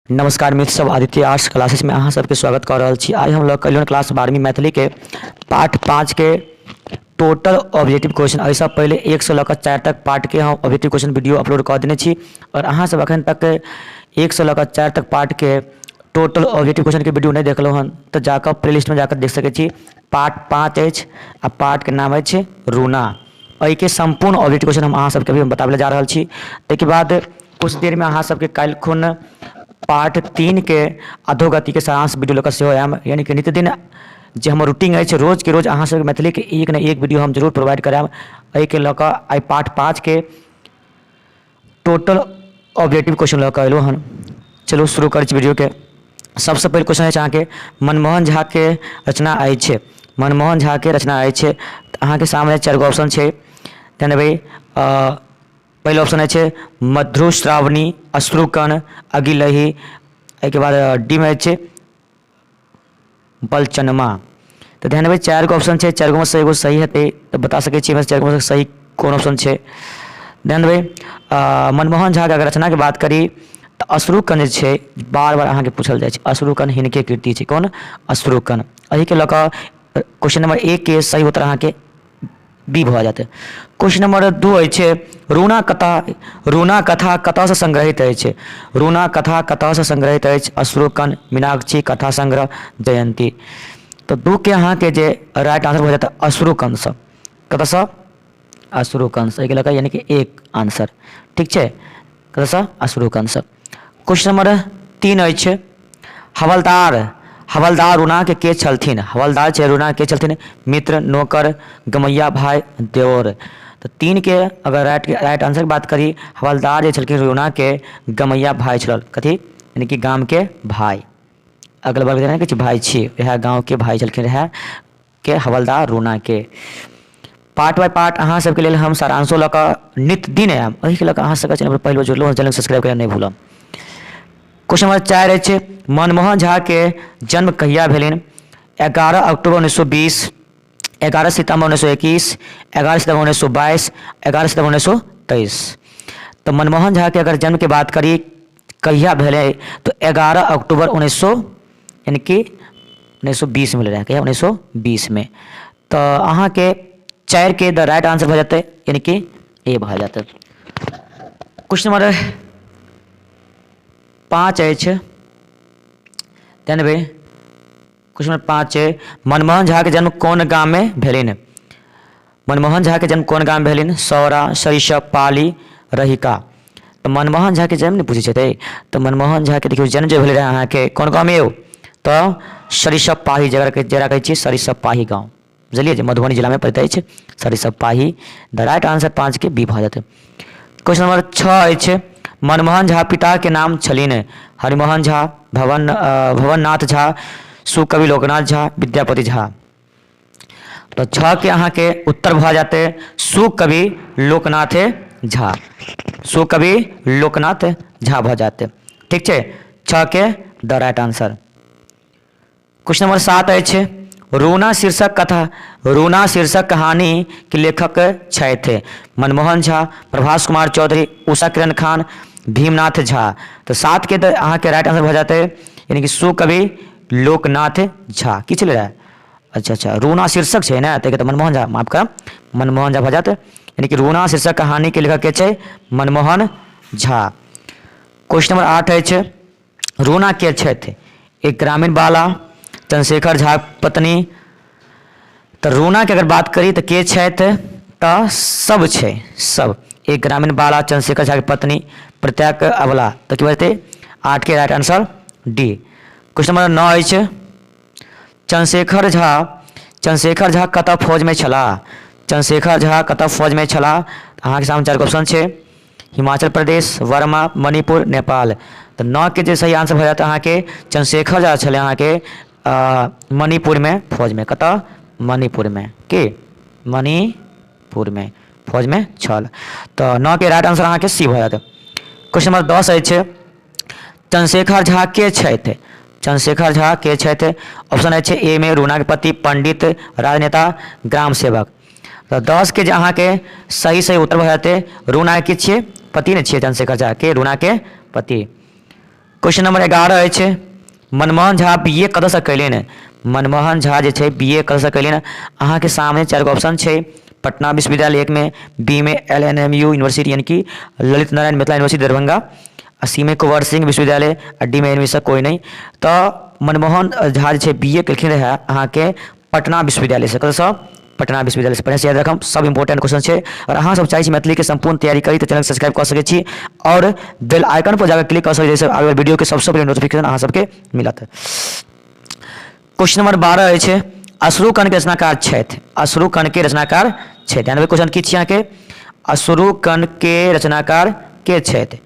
नमस्कार मित्र सब, आदित्य आर्ट्स क्लासेस में अहाँ सबके स्वागत कऽ रहल छी। आइ हम लऽ कऽ एलहुँ क्लास 12वीं मैथिलीके पाठ 5के टोटल ऑब्जेक्टिव क्वेश्चन। एहिसँ पहिले 1सँ लऽ कऽ 4 तक पार्टके हम ऑब्जेक्टिव क्वेश्चन वीडियो अपलोड कऽ देने छी आओर अहाँ सब एखन तक 1सँ लऽ कऽ 4 तक पार्टके टोटल ऑब्जेक्टिव क्वेश्चनके वीडियो नहि देखलहुँ हन तऽ जाकऽ प्लेलिस्टमे जाकऽ देख सकै छी। पार्ट 5 अछि आ पार्टके नाम अछि रूना। एहिके सम्पूर्ण ऑब्जेक्टिव क्वेश्चन हम अहाँ सबके अभी हम बताबै लए जा रहल छी। ताहिके बाद किछु देरमे अहाँ सबके काल्हि खुन पार्ट 3के अधोगतिके सारांश वीडियो लऽ कऽ सेहो आयब, यानी कि नित्यदिन जे हमर रूटीन अछि रोजके रोज अहाँ सबके मैथिलीके एक ने एक वीडियो हम जरूर प्रोवाइड करायब। एहिके लऽ कऽ आइ पार्ट 5के टोटल ऑब्जेक्टिव क्वेश्चन लऽ कऽ एलहुँ हन। चलू शुरू करै छी वीडियोके। सबसँ पहिल क्वेश्चन अछि अहाँके मनमोहन झाके रचना अछि। मनमोहन झाके रचना अछि। अहाँके सामने 4 गो ऑप्शन छै। ध्यान देबै, पहिल ऑप्शन अछि मधुश्रावणी, अश्रुकण, अगिलही, एहिके बाद डी मे अछि बलचनमा। तऽ ध्यान देबै, 4 गो ऑप्शन छै, 4 गोमे सँ एगो सही हेतै। तऽ बता सकै छी 4 गोमे सँ सही कोन ऑप्शन छै? ध्यान देबै, मनमोहन झाके अगर रचनाके बात करी तऽ अश्रुकण जे छै बार बार अहाँके पूछल जाइ छै। अश्रुकण हिनके कृति छै। कोन? अश्रुकण। एहिके लऽ कऽ क्वेश्चन नंबर 1 के सही उत्तर अहाँके बी भऽ जायत। क्वेश्चन नंबर 2 अछि, रूना कथा, रूना कथा कतयसँ संग्रहित अछि? रूना कथा कतयसँ संग्रहित अछि? अश्रुकण, मीनाक्षी कथा संग्रह, जयंती। तऽ 2 के अहाँके जे राइट आंसर भऽ जायत अश्रुकणसँ। कतयसँ? अश्रुकणसँ। एहिके लऽ कऽ यानी कि 1 आंसर ठीक छै। कतयसँ? अश्रुकणसँ। क्वेश्चन नंबर 3 अछि, हवलदार, हवलदार रूनाके के छलथिन? हवलदार छै रूना के छलथिन? मित्र, नौकर, गमैया भाई, देवर। तऽ 3 के अगर राइट राइट आंसरके बात करी, हवलदार जे छलखिन रूनाके गमैया भाई छल। कथी? यानी कि गामके भाई, अगल बगल जेना किछु भाई छी, वएह गाँवके भाई छलखिन रहए के हवलदार रूनाके। पार्ट बाय पार्ट अहाँ सबके लेल हम सारांशो लऽ कऽ नित दिन आयब। एहिके लऽ कऽ अहाँ सबके चैनल पर पहिल बेर जुड़लहुँ, चैनल सब्सक्राइब करना नहि भूलब। क्वेश्चन नंबर 4 अछि, मनमोहन झा के जन्म कहिया भेलनि? 11 अक्टूबर 1920, 11 सितम्बर 1921, 11 सितम्बर 1922, 11 सितम्बर 1923। तऽ मनमोहन झा के अगर जन्म के बात करी कहिया भेलै तऽ 11 अक्टूबर 1900 यानी कि 1920 में भेलै रहै। कहिया? 1920 में। तऽ अहाँके 4 के द राइट आंसर भऽ जेतै, यानी कि ए भऽ जेतै। क्वेश्चन नंबर 5 अछि, ध्यान देबै, क्वेश्चन नंबर 5, मनमोहन झाके जन्म कोन गाममे भेलनि? मनमोहन झाके जन्म कोन गाममे भेलनि? सौरा, सरिसब, पाली, रहिका। तऽ मनमोहन झाके जन्म नहि पूछै छथि। तऽ मनमोहन झाके देखियौ जन्म जे भेलै रहै अहाँके कोन गाँवमे यौ? तऽ सरिसब पाही, जकरा जकरा कहै छियै सरिसब पाही गाँव, बुझलियै, जे मधुबनी जिलामे पड़ैत अछि सरिसब पाही। द राइट आंसर 5 के बी भऽ जेतै। क्वेश्चन नंबर 6 अछि, मनमोहन झा पिताके नाम छलनि? हरिमोहन झा, भवननाथ झा, सुकवि लोकनाथ झा, विद्यापति झा। तऽ 6 के अहाँके उत्तर भऽ जेतै सुकवि लोकनाथ झा। सुकवि लोकनाथ झा भऽ जेतै। ठीक छै, 6 के the right answer. Question number 7 अछि, रूना शीर्षक कथा, रूना शीर्षक कहानी के लेखक छथि? मनमोहन झा, प्रभास कुमार चौधरी, उषा किरण खान, भीमनाथ झा। तऽ 7 के तऽ अहाँके राइट आंसर भऽ जेतै यानी कि सुकवि लोकनाथ झा। की छलै रहए? अच्छा अच्छा, रूना शीर्षक छै ने, ताहिके तऽ मनमोहन झा, माफ करब, मनमोहन झा भऽ जायत। यानी कि रूना शीर्षक कहानीके लेखक के छै? मनमोहन झा। क्वेश्चन नंबर 8 अछि, रूना के छथि? एक ग्रामीण बाला, चंद्रशेखर झा पत्नी। तऽ रूनाके अगर बात करी तऽ के छथि? तऽ सब छै, सब। एक ग्रामीण बाला, चंद्रशेखर झा के पत्नी, प्रत्येक अबला। तऽ की भऽ जेतै? 8 के right answer D. Question number 9 अछि, चंद्रशेखर झा, चंद्रशेखर झा कतऽ फौजमे छलाह? चंद्रशेखर झा कतऽ फौजमे छलाह? अहाँके सामने 4 ऑप्शन छै, हिमाचल प्रदेश, वर्मा, मणिपुर, नेपाल। तऽ 9 के जे सही आंसर भऽ जायत अहाँके, चंद्रशेखर झा छलै अहाँके मणिपुरमे फौजमे। कतऽ? मणिपुरमे। की मणिपुरमे फौजमे छल। तऽ 9 के राइट आंसर अहाँके सी भऽ जायत। क्वेश्चन नंबर 10 अछि, चंद्रशेखर झा के छथि? चंद्रशेखर झा के छथि? ऑप्शन अछि ए मे रूनाके पति, पंडित, राजनेता, ग्राम सेवक। तऽ 10 के जे अहाँके सही सही उत्तर भऽ जेतै, रूनाके के छियै? पति ने छियै चंद्रशेखर झा के, रूनाके पति। क्वेश्चन नंबर 11 अछि, मनमोहन झा बी ए कतऽसँ कयलनि? मनमोहन झा जे छै बी ए कतऽसँ कयलनि? अहाँके सामने चारि गो ऑप्शन छै, पटना विश्वविद्यालय एकमे, बी मे L N M U university यानी कि ललित नारायण मिथिला यूनिवर्सिटी दरभंगा, आ सी मे कुंवर सिंह विश्वविद्यालय, आ डी मे एहिमे सँ कोइ नहि। तऽ मनमोहन झा जे छै बी ए केलखिन रहए अहाँके पटना विश्वविद्यालयसँ। कतऽसँ? पटना विश्वविद्यालयसँ। बढ़िआँसँ याद राखब, सब इम्पोर्टेंट क्वेश्चन छै। आओर अहाँ सब चाहै छी मैथिलीके सम्पूर्ण तैयारी करी तऽ चैनल सब्सक्राइब कऽ सकै छी आओर बेल आइकन पर जाकर क्लिक कऽ सकै छी, जाहिसँ आबै वीडियोके सबसँ पहिले नोटिफिकेशन अहाँ सबके मिलत। क्वेश्चन नंबर 12 अछि, अश्रुकण के रचनाकार छथि? अश्रुकण के रचनाकार छथि। ध्यान देबै, क्वेश्चन की छी अहाँके? अश्रुकण के रचनाकार के छथि?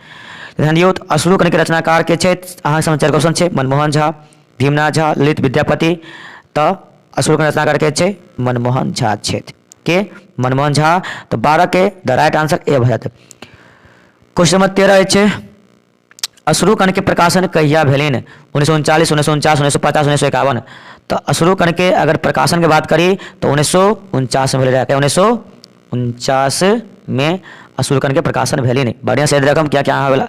ध्यान दियौ, तऽ अश्रुकण के रचनाकार के छथि? अहाँके सामने चारि क्वेश्चन छै, मनमोहन झा, भीमनाथ झा, ललित विद्यापति। तऽ अश्रुकण रचनाकार के छै? मनमोहन झा छथि। के? मनमोहन झा। तऽ 12 के द राइट आंसर ए भऽ जायत। क्वेश्चन नंबर 13 अछि, अश्रुकण के प्रकाशन कहिया भेलनि? 1939, 1949, 1950, 1951। तऽ अश्रुकण के अगर प्रकाशन के बात करी तऽ 1949 में भेल रहै। 1949 में अश्रुकण के प्रकाशन भेलनि। बढ़िआँ से याद रखम, कियाकि अहाँ वाला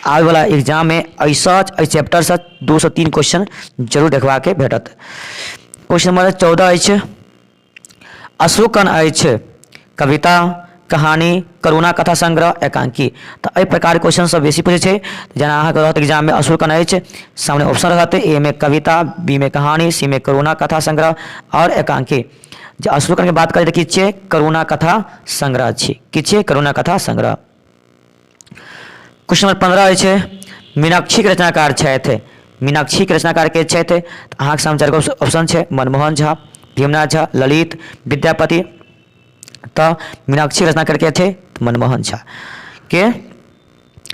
आबै वाला एग्जाम में एहिसँ एहि चैप्टरसँ 2 से 3 क्वेश्चन जरूर देखबाके भेटत। क्वेश्चन नंबर 14 अछि, अश्रुकण अछि कविता, कहानी, करुणा कथा संग्रह, एकांकी। तऽ एहि प्रकारके क्वेश्चन सब बेसी पूछै छै। जेना अहाँके रहत एग्जाममे अश्रुकण अछि, सामने ऑप्शन रहत, ए मे कविता, बी मे कहानी, सी मे करुणा कथा संग्रह आओर एकांकी। जे अश्रुकणके बात करी तऽ की छियै? करुणा कथा संग्रह छी। की छियै? करुणा कथा संग्रह। क्वेश्चन नंबर 15 अछि, मीनाक्षीके रचनाकार छथि? मीनाक्षीके रचनाकार के छथि? तऽ अहाँके सामने चारि गो ऑप्शन छै, मनमोहन झा, भीमनाथ झा, ललित, विद्यापति। तऽ मीनाक्षी रचनाकार के छै? मनमोहन झा। के?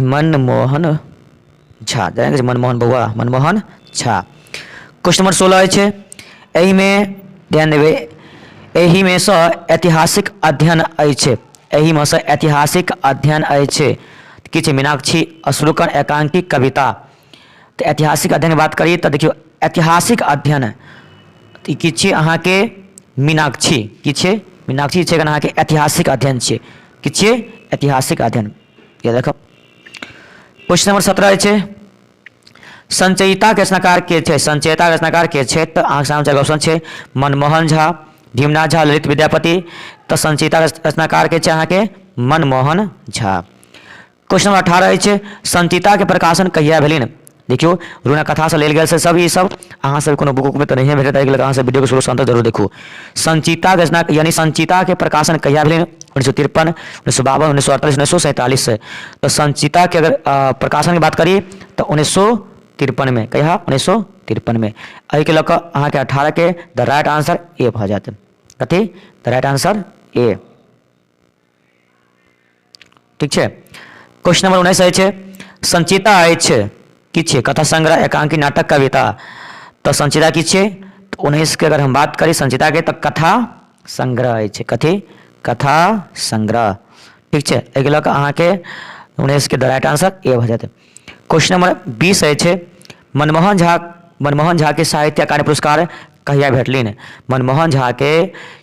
मनमोहन झा। जानै छै मनमोहन बौआ, मनमोहन झा। क्वेश्चन नंबर 16 अछि, एहिमे ध्यान देबै, एहिमे सँ ऐतिहासिक अध्ययन अछि? एहिमे सँ ऐतिहासिक अध्ययन अछि की छै? मीनाक्षी, अश्रुकण, एकांकी, कविता। तऽ ऐतिहासिक अध्ययनके बात करी तऽ देखियौ, ऐतिहासिक अध्ययन तऽ ई की छियै अहाँके? मीनाक्षी। की छियै? मीनाक्षी छै अहाँके ऐतिहासिक अध्ययन छियै। की छियै? ऐतिहासिक अध्ययन। याद राखब। क्वेश्चन नंबर 17 अछि, संचयिता के रचनाकार के छै? संचयिता के रचनाकार के छै? तऽ अहाँके सामने चारि ऑप्शन छै, मनमोहन झा, भीमनाथ झा, ललित विद्यापति। तऽ संचयिता रचनाकार के छै अहाँके? मनमोहन झा। क्वेश्चन नंबर 18 अछि, संचिता के प्रकाशन कहिया भेलनि? देखियौ, रुना कथासँ लेल गेल छै सब। ई सब अहाँ सब कोनो बुक उकमे तऽ नहिए भेटत, एहि लेल अहाँ सब वीडियोके शुरू अंत जरूर देखू। संचिता रचना यानी संचिताके प्रकाशन कहिया भेलनि? 1953, 1952, 1948, 1947। तऽ संचिताके अगर प्रकाशनके बात करी तऽ 1953मे। कहिया? 1953मे। एहिके लऽ कऽ अहाँके 18के द राइट आंसर ए भऽ जायत। कथी? द राइट आंसर ए। ठीक छै। क्वेश्चन नंबर 19 अछि, संचिता अछि की छियै? कथा संग्रह, एकांकी, नाटक, कविता। तऽ संचिता की छियै? तऽ 19के अगर हम बात करी संचिताके तऽ कथा संग्रह अछि। कथी? कथा संग्रह। ठीक छै, एहिके लऽ कऽ अहाँके 19के द राइट आंसर ए भऽ जेतै। क्वेश्चन नंबर 20 अछि, मनमोहन झा, मनमोहन झा के साहित्य अकादमी पुरस्कार कहिया भेटलनि? मनमोहन झा के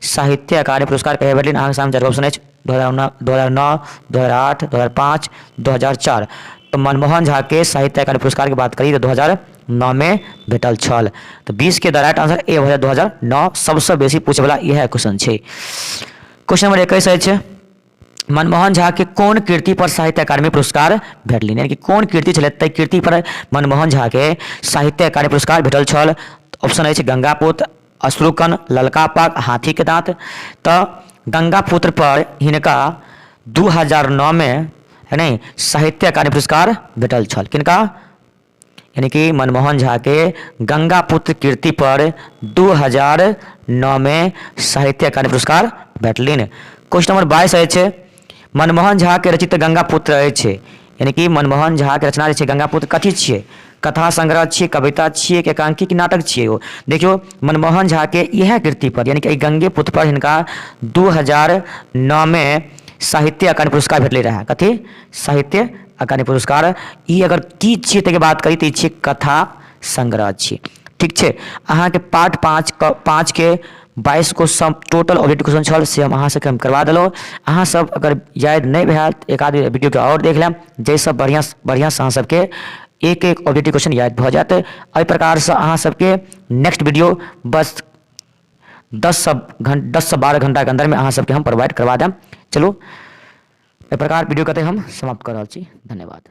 साहित्य अकादमी पुरस्कार कहिया भेटलनि? अहाँके सामने चारि ऑप्शन अछि, 2009, 2009, 2008, 2005, 2004। तऽ मनमोहन झा के साहित्य अकादमी पुरस्कार के बात करी तऽ 2009 मे भेटल छल। तऽ 20 के द राइट आंसर ए भऽ जायत, 2009। सबसँ बेसी पूछैवला इएह क्वेश्चन छै। क्वेश्चन नंबर 21 अछि, मनमोहन झा के कोन कृति पर साहित्य अकादमी पुरस्कार भेटलनि? यानी कि कोन कृति छलै ताहि कृति पर मनमोहन झा के साहित्य अकादमी पुरस्कार भेटल छल? ऑप्शन अछि गंगापुत्र, अश्रुकण, ललका पाग, हाथीके दाँत। तऽ गंगापुत्र पर हिनका 2009 मे है नहि साहित्य अकादमी पुरस्कार भेटल छल। किनका? यानी कि मनमोहन झा के गंगापुत्र कीर्ति पर 2009 मे साहित्य अकादमी पुरस्कार भेटलनि। क्वेश्चन नंबर 22 अछि, मनमोहन झा के रचित गंगापुत्र अछि, यानी कि मनमोहन झा के रचना जे छै गंगापुत्र कथी छियै? कथा संग्रह छियै, कविता छियै, एकांकी कि नाटक छियै ओ? देखियौ, मनमोहन झा के इएह कृति पर यानी कि एहि गंगेपुत्र पर हिनका 2009 मे साहित्य अकादमी पुरस्कार भेटलै रहए। कथी? साहित्य अकादमी पुरस्कार। ई अगर की छियै ताहिके बात करी तऽ ई छियै कथा संग्रह छियै। ठीक छै, अहाँके पार्ट 5 के 22 गो सब टोटल ऑब्जेक्टिव क्वेश्चन छल से हम अहाँ सबके हम करवा देलहुँ। अहाँ सब अगर याद नहि भेल तऽ एक आध वीडियोके आओर देख लेब, जाहिसँ बढ़िआँ बढ़िआँसँ अहाँ सबके एक एक ऑब्जेक्टिव क्वेश्चन याद भऽ जायत। एहि प्रकारसँ अहाँ सबके नेक्स्ट वीडियो बस 10 से 12 घंटाके अन्दरमे अहाँ सबके हम प्रोवाइड करवा देब। चलू, एहि प्रकार वीडियो कतऽ हम समाप्त कऽ रहल छी। धन्यवाद।